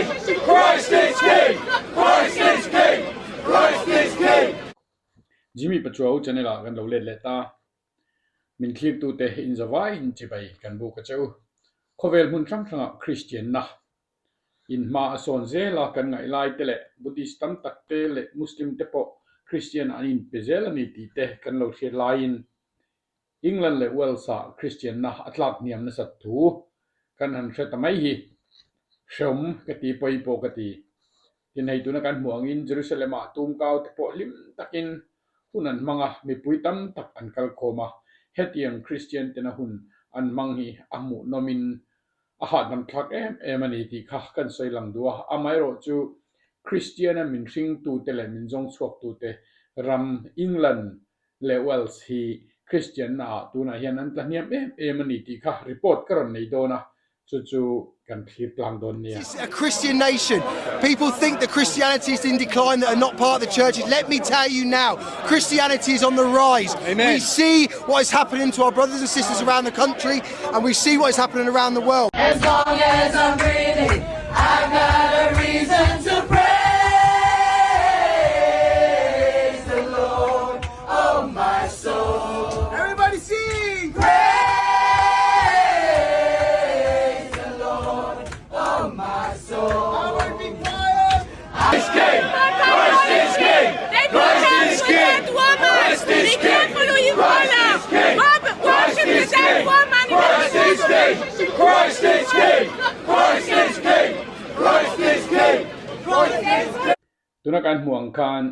King! Christ is King! Christ is King! Christ is King! Jimmy Pachuau channel ah kan lo let leh ta. Min thlirtute in zavai in chibai kan buk a che u. Khawvel hmun hrang hrangah Kristianna in hma a sawn zel a kan ngaih lai te leh Buddhist tam tak te leh Muslim te pawh Kristian an inpe zel a ni tih te kan lo hriat laiin England leh Wales-ah Kristianna a tlak hniam nasat thu kan han hre ta mai hi hreawm ka ti pawi pawh ka ti. Tin hei tuna kan hmuh angin Jerusalem-ah tumkau te pawh hlim takin hun an hmang a, mipui tam tak an kal khawm a, hetiang Kristian tena hun an hmang hi a hmuhnawmin a hahdam thlak em em a ni tih kha kan sawi lang duh a, amaherawhchu Kristiana min hringtute leh min zawng chhuaktute ram England leh Wales hi Kristianna ah tunah hian an tla hniam em em a ni tih kha report ka rawn nei dawn a, chu chu kan thlir tlang dawn nia. This is a Christian nation. People think that Christianity is in decline that are not part of the churches. Let me tell you now, Christianity is on the rise. Amen. We see what is happening to our brothers and sisters around the country and we see what is happening around the world. As long as I'm breathing, I've got a reason to praise the Lord, oh my soul. Everybody sing! Praise the Lord, oh my soul. I won't be quiet! Christ is King! Christ is King! Christ is King! Christ is King! Christ is King! Christ is King! Christ is King! Christ is King! Christ is King! Christ is King! Christ is King! Tuna kan hmuh ang khan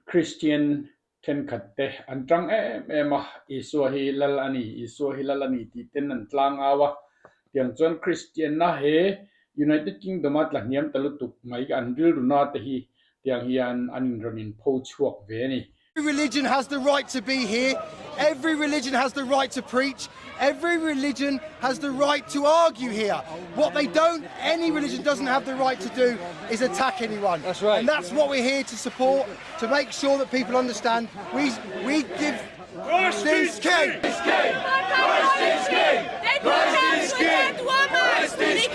Kristian thenkhat te an tang em em a, Isua hi Lal a ni, Isua hi Lal a ni tih ten an tlang au a. Tiang chuan Kristianna he United Kingdom a tla hniam ta lutuk mai an rilruna te hi tiang hian an inrawn inpho chhuak ve a ni. Every religion has the right to be here, every religion has the right to preach, every religion has the right to argue here. What they don't, any religion doesn't have the right to do is attack anyone. That's right. And that's what we're here to support, to make sure that people understand we, we give Christ this is King! Christ is King! Christ is King! Christ is King! Christ is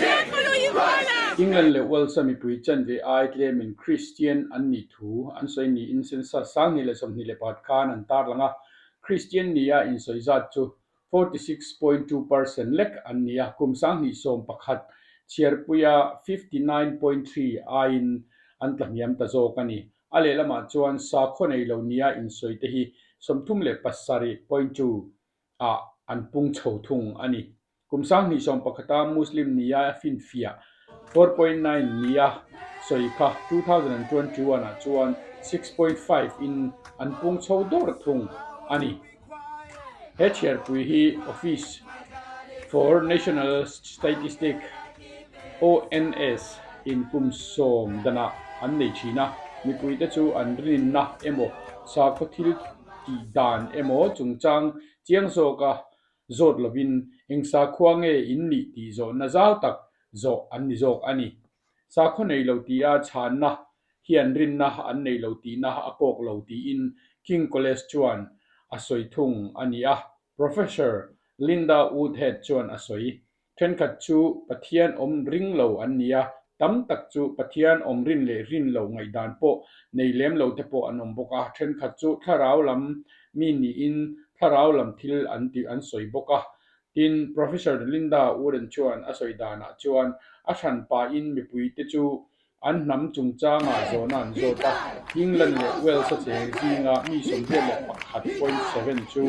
England leh Wales-a mipui chanve ai tlemin Kristian an nih thu an sawi niin census 2024 khan an tarlang a, Kristian nia insawi zat chu 46.2 percent lek an ni a, kum 2011 chhiarpuia 59.3 aiin an tla hniam ta zawk a ni. A lehlamah chuan sakhaw nei lo nia insawi te hi 37.2 ah an pung chho thung a ni. Kum 2011 a Muslim nia a finfiah 4.9 nia sawi kha 2021 ah chuan 6.5 in an pung chho dawr thung a ni. He chhiarpui hi Office for National Statistic, ONS, in kum sawm danah an nei thin a, mipuite chu an rinna emaw sakhaw thil tih dan emaw chungchang chiang zawka zawt lovin eng sakhua nge in nih tih zawhna zau tak zawh an ni zawk a ni. Sakhaw nei lo tia chhanna hian rinna an nei lo tihna a kawk lo tiin King College chuan a sawi thung a ni a, Professor Linda Woodhead chuan a sawi. Thenkhat chu Pathian awm ring lo an ni a, tam tak chu Pathian awm rin leh rin lo ngaihdan pawh nei lem lo te pawh an awm bawk a, thenkhat chu thlarau lam mi niin thlarau lam thil an tih an sawi bawk a. Tin, Professor Linda Wooden chuan a sawi danah chuan a hranpain mipuite chu An hnam chungchangah zawhna an zawt a, England leh Wales a cheng zinga mi 81.7 chu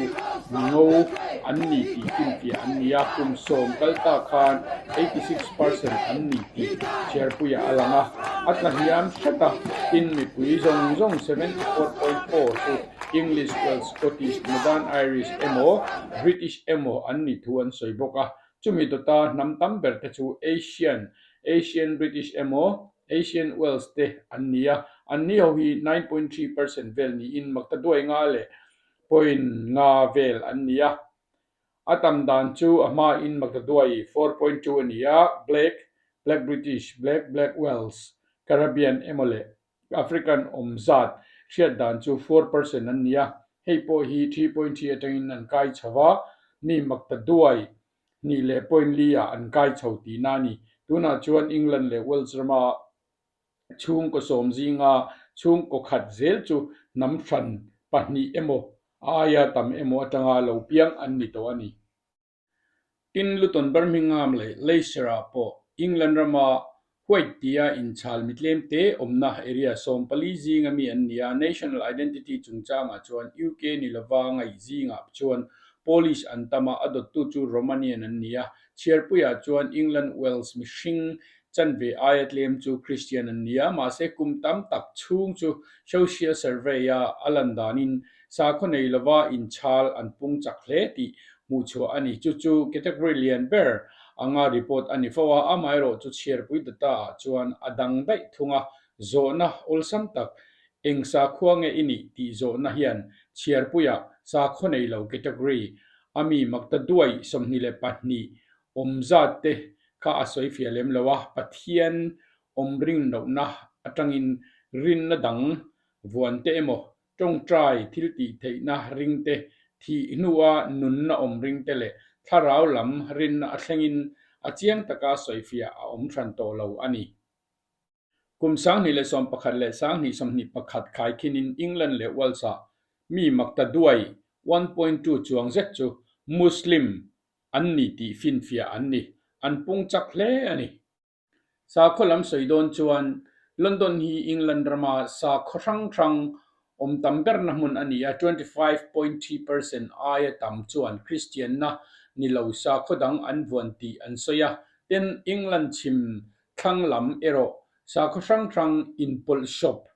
ngo an ni tih finfiah an ni a, kum sawm kal ta khan 86% an ni tih chhiarpuiah a lang a, a tla hniam hret a, tin mipui zawng zawng 74.4 chu English, Welsh, Scottish, Northern Irish emaw British emaw an nih thu an sawi bawk a, Chumi dawta hnam tam ber te chu Asian, Asian British emaw Asian Wales te an ni a, an ni ho hi 9.3 percent vel niin maktaduai nga leh point nga vel an ni a. A tam dan chu a hmain maktaduai 4.2 a ni a, Black, Black British, Black, Black Wales, Caribbean emaw leh African awm zat hriat dan chu 4% an ni a, hei pawh hi 3.3 atangin an kai chho va, mi maktaduai hnih leh point li ah an kai chho tihna a ni. Tunah chuan England leh Wales rama. Chhungkaw sawm zinga chhungkaw khat zel chu hnam hran pahnih emaw aia tam emaw atanga lo piang an ni tawh a ni. Tin, Luton Birmingham leh Leicester-ah pawh England rama White tia inchhal mitlem te awmna area 14 zinga mi an ni a, national identity chungchangah chuan UK ni lova ngaih zingah chuan Polish an tam a, a dawttu chu Romanian an ni a, chhiarpuiah chuan England Wales mihring chanve aia tlem chu Christian an ni a, mahse kum tam tak chhung chu social survey-a a lan danin sakhaw nei lova inchhal an pung chak hle tih hmuhchhuah a ni. Chu chu category lian ber anga report a ni fo a, amaherawh chu chhiarpui data ah chuan a dang daih thung a, zawhna awlsam tak eng sakhua nge i nih tih zawhna hian chhiarpuiah sakhaw nei lo category a mi makta duai 22 awm zat te kha a sawi fiah lem lo a, Pathian awm ring lohna atangin rinna dang vuan te emaw Tawngtai thil tih theihna ring te, thih hnua nunna awm ring te leh thlarau lam rinna a thlengin a chiang taka sawifiah a awm hran tawh lo a ni. Kum 2011 leh 2021 khaikhinin England leh Wales-ah mi makta duai 1.2 chuang zet chu Muslim an ni tih finfiah an ni. An pung chak hle a ni. Sakhaw lam sawi dawn chuan London hi England rama sakhaw hrang hrang awm tam berna hmun a ni a, 25.3% aia tam chuan Kristianna ni lo sakhaw dang an vuan tih an sawi a, tin England chhim thlang lam erawh sakhaw hrang hrang inpawlh shop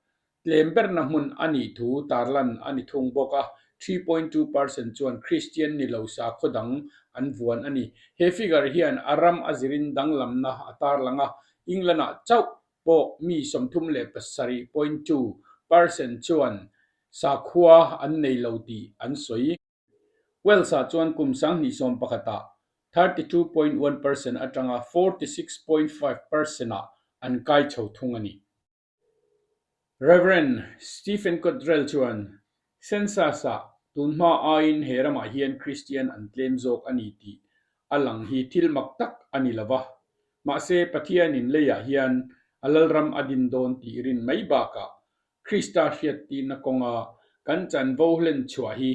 Tlem berna hmun a nih thu tarlan a ni thung bawk a, 3.2% chuan Kristian ni lo sakhaw dang an vuan a ni. He figure hian a ram a zirin danglamna a tarlang a, England-ah chauh pawh mi 37.2% chuan sakhua an nei lo tih an sawi. Wales-ah chuan kum 2011-ah 32.1% atanga 46.5%-ah an kai chho thung a ni. Rev. Stephen Cottrell chuan, Census-ah tunhma aiin he ramah hian Kristian an tlem zawk a ni tih a lang hi thil mak tak a ni lo va. Mahse, Pathianin leiah hian a lalram a din dawn tih rin mai bakah Krista hriattirna kawnga kan chanvo hlen chhuah hi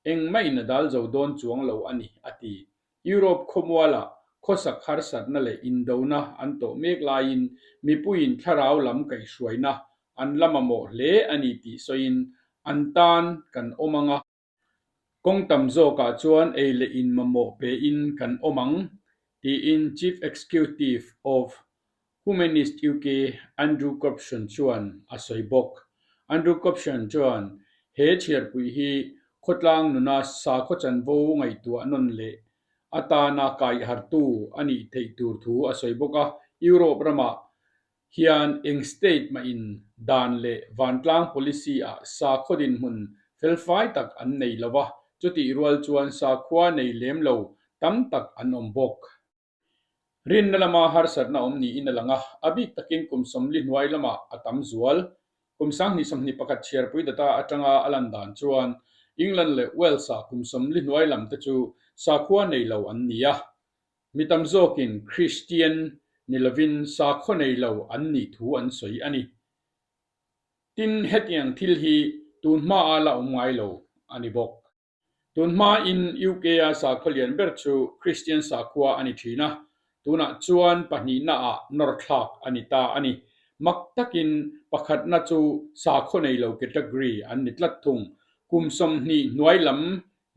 engmah-in a dal zo dawn chuang lo a ni, a ti. Europe khawmualah khawsak harsatna leh indona an tawh mek laiin mipuiin thlarau lam kaihhruaina an la mamawh hle a ni tih sawiin an tan kan awm ang a. Kawng tam zawkah chuan ei leh in mamawh pein kan awm ang, tiin Chief Executive of Humanist UK Andrew Copson chuan a sawi bawk. Andrew Copson chuan he chhiarpui hi khawtlang nuna sakhaw chanvo ngaihtuah nawn leh atana kaihartu a nih theih tur thu a sawi bawk a. Europe ramah hian eng state mahin dan leh vantlang policy-ah sakhaw dinhmun felfai tak an nei lo va, chutih rual chuan sakhua nei lem lo tam tak an awm bawk. Rinna lama harsatna awm niin a lang a, a bik takin kum 40 hnuai lamah a tam zual. Kum 2021 chhiarpui data atanga a lan dan chuan England leh Wales-ah kum 40 hnuai lam te chu sakhua nei lo an ni a. Mi tam zawkin Kristian ni lovin sakhaw nei lo an nih thu an sawi a ni. Tin, hetiang thil hi tun hmaah la awm ngai lo a ni bawk. Tun hmain UK-a sakhaw lian ber chu Kristian sakhua a ni thin a, tunah chuan pahnihnaah nawrthlak a ni ta a ni. Mak takin pakhatna chu sakhaw nei lo category an ni tlat thung. Kum 20 hnuai lam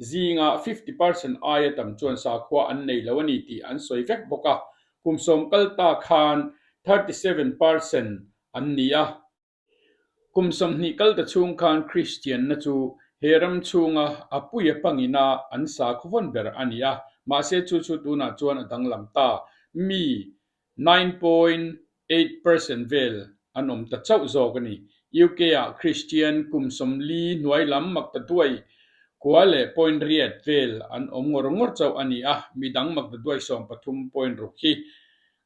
zinga 50% aia tam chuan sakhua an nei lo a ni tih an sawi vek bawk a, kum 10 kal ta khan 37% an ni a. Kum 20 kal ta chhung khan Kristianna chu he ram chhunga a puia pangina an sakhaw vawn ber a ni a, mahse chu chu tunah chuan a danglam ta. Mi 9.8% vel an awm ta chauh zawk a ni. UK-ah Kristian kum 40 hnuai lam makta duai kua leh point riat vel an awm ngawr ngawr chauh a ni a, midang makta duai 13.6 hi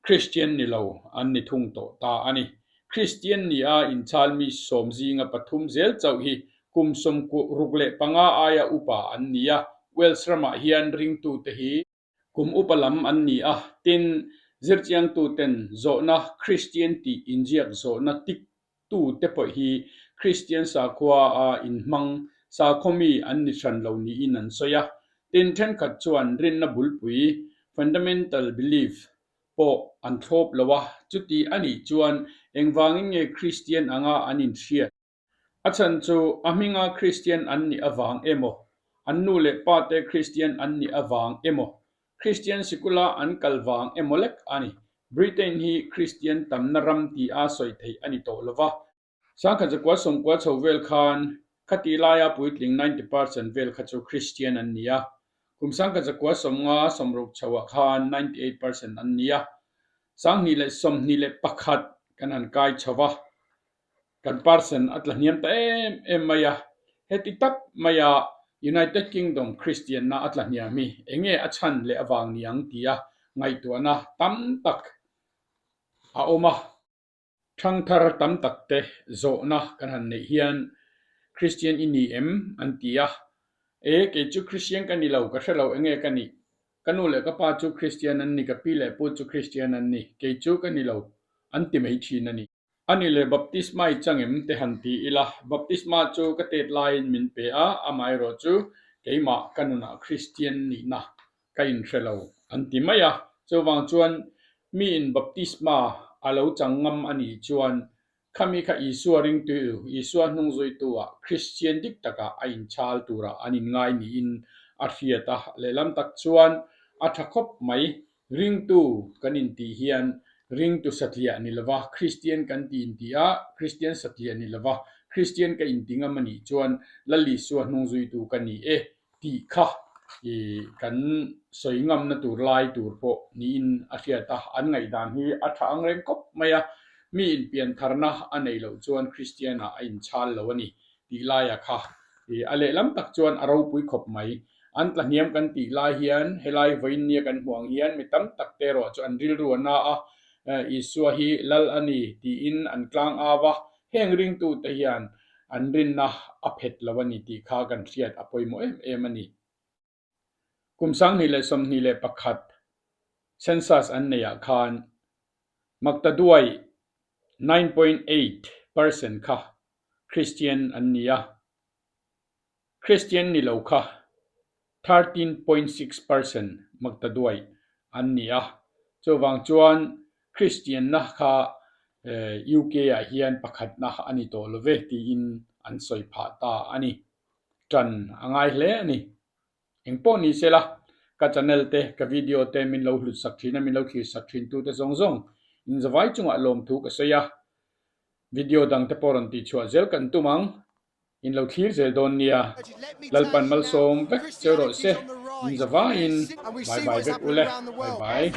Kristian ni lo an ni thung tawh ta a ni. Kristian ni a inchhal mi 10 zinga pathum zel chauh hi kum 65 aia upa an ni a, Wales ramah hian ringtute hi kum upa lam an ni a, tin Zirchiangtuten zawhna Kristian tih inziak zawhna tik tu te pawh hi Kristian sakhua a inhmang sakhaw mi an ni hran lo niin an sawi a. Tin, thenkhat chuan rinna bulpui, fundamental belief, pawh an thlawp lo a, chuti a nih chuan engvangin nge Kristian anga an inhriat? A chhan chu a hminga Kristian an nih avang emaw, an nu leh pa te Kristian an nih avang emaw, Kristian sikula an kal vang emaw lek a ni. Britain hi Kristian tamna ram tia sawi theih a ni tawh lo va. Sangkhat zakua sawmkua chho vel khan khati laia puitling 90% vel kha chu Kristian an ni a. Kum sangkhat zakua sawmnga sawmruk chhoah khan 98% an ni a. 2021 kan han kai chho va. Kan percent a tla hniam ta em em mai a, heti tak maia United Kingdom Kristianna a tla hniam hi enge a chhan leh avang ni ang tia ngaihtuahna tam tak a awm a. Thangthar tam tak te zawhna kan han neih hian Kristian i ni em? an ti a, E, kei chu Kristian ka ni lo, ka hre lo enge ka nih? Ka nu leh ka pa chu Kristian an ni, ka pi leh pu chu Kristian an ni, kei chu ka ni lo an ti mai thin a ni. A ni le, baptisma i chang em? te han ti ila, baptisma chu ka tet laiin min pe a, amaherawh chu keimah ka nunah Kristian nihna ka inhre lo an ti mai a. Chuvang chuan miin baptisma a lo chang ngam a nih chuan khami kha Isua ringtu, Isua hnungzuitu-ah Kristian dik takah a inchhal turah an inngai niin a hriat a. Lehlam tak chuan a tha khawp mai. Ringtu kan intih hian ringtu satliah ni lova Kristian kan ti intih a, Kristian satliah ni lova Kristian ka inti ngam a nih chuan Lal Isua hnungzuitu ka ni e tih kha i kan sawi ngamna tur lai tur pawh niin a hriat a, an ngaihdan hi a tha ang reng khawp mai a, mi inpiantharna a neih loh chuan Kristianah a inchhal lo a ni tih laia kha i a lehlam tak chuan a ropui khawp mai. An tla hniam kan tih lai hian helai vawiin nia kan hmuh ang hian mi tam tak te erawh chu an rilru a na a, Isua hi Lal a ni tiin an tlang au a, heng ringtute hian an rinna a phet lo a ni tih kha kan hriat a pawimawh em em a ni. Kum 2021 census an neihah khan Maktaduai 9.8% kha Kristian an ni a, Kristian ni lo kha 13.6% Maktaduai an ni a. Chuvang chuan Kristianna kha UK-ah hian pakhatna a ni tawh lo ve tiin an sawi phah ta a ni. Ṭan a ngai hle a ni. Engpawh ni sela, ka channel te, ka video te min lo hlut sak thin a, min lo thlir sak thin tu te zawng zawng inzavai chungah lawmthu ka sawi a. Video dang te pawh rawn tihchhuah zel kan tum ang. In lo thlir zel dawn nia. Lalpan malsawm vek cheu rawh se. Inzavaiin bye bye vek ule. Bye bye.